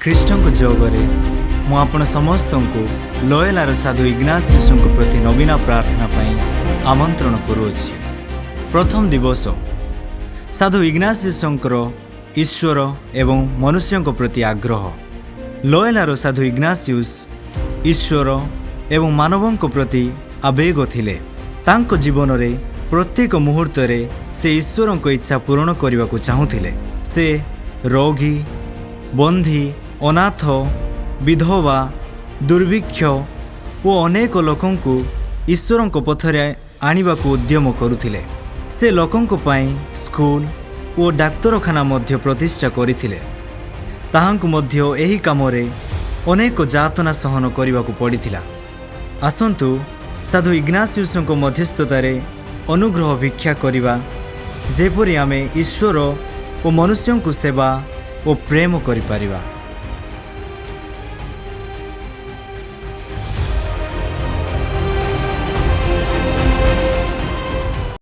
ଖ୍ରୀଷ୍ଟଙ୍କ ଯୋଗରେ ମୁଁ ଆପଣ ସମସ୍ତଙ୍କୁ ଲୋୟଲାର ସାଧୁ ଇଗ୍ନାସିୟସଙ୍କ ପ୍ରତି ନବୀନା ପ୍ରାର୍ଥନା ପାଇଁ ଆମନ୍ତ୍ରଣ କରୁଅଛି। ପ୍ରଥମ ଦିବସ, ସାଧୁ ଇଗ୍ନାସିୟସଙ୍କର ଈଶ୍ୱର ଏବଂ ମନୁଷ୍ୟଙ୍କ ପ୍ରତି ଆଗ୍ରହ। ଲୋୟଲାର ସାଧୁ ଇଗ୍ନାସିୟସ୍ ଈଶ୍ୱର ଏବଂ ମାନବଙ୍କ ପ୍ରତି ଆବେଗ ଥିଲେ। ତାଙ୍କ ଜୀବନରେ ପ୍ରତ୍ୟେକ ମୁହୂର୍ତ୍ତରେ ସେ ଈଶ୍ୱରଙ୍କ ଇଚ୍ଛା ପୂରଣ କରିବାକୁ ଚାହୁଁଥିଲେ। ସେ ରୋଗୀ, ବନ୍ଦୀ, ଅନାଥ, ବିଧବା, ଦୁର୍ଭିକ୍ଷ ଓ ଅନେକ ଲୋକଙ୍କୁ ଈଶ୍ୱରଙ୍କ ପଥରେ ଆଣିବାକୁ ଉଦ୍ୟମ କରୁଥିଲେ। ସେ ଲୋକଙ୍କ ପାଇଁ ସ୍କୁଲ ଓ ଡାକ୍ତରଖାନା ମଧ୍ୟ ପ୍ରତିଷ୍ଠା କରିଥିଲେ। ତାହାଙ୍କୁ ମଧ୍ୟ ଏହି କାମରେ ଅନେକ ଯାତନା ସହନ କରିବାକୁ ପଡ଼ିଥିଲା। ଆସନ୍ତୁ, ସାଧୁ ଇଗ୍ନାସିୟସଙ୍କ ମଧ୍ୟସ୍ଥତାରେ ଅନୁଗ୍ରହ ଭିକ୍ଷା କରିବା, ଯେପରି ଆମେ ଈଶ୍ୱର ଓ ମନୁଷ୍ୟଙ୍କୁ ସେବା ଓ ପ୍ରେମ କରିପାରିବା।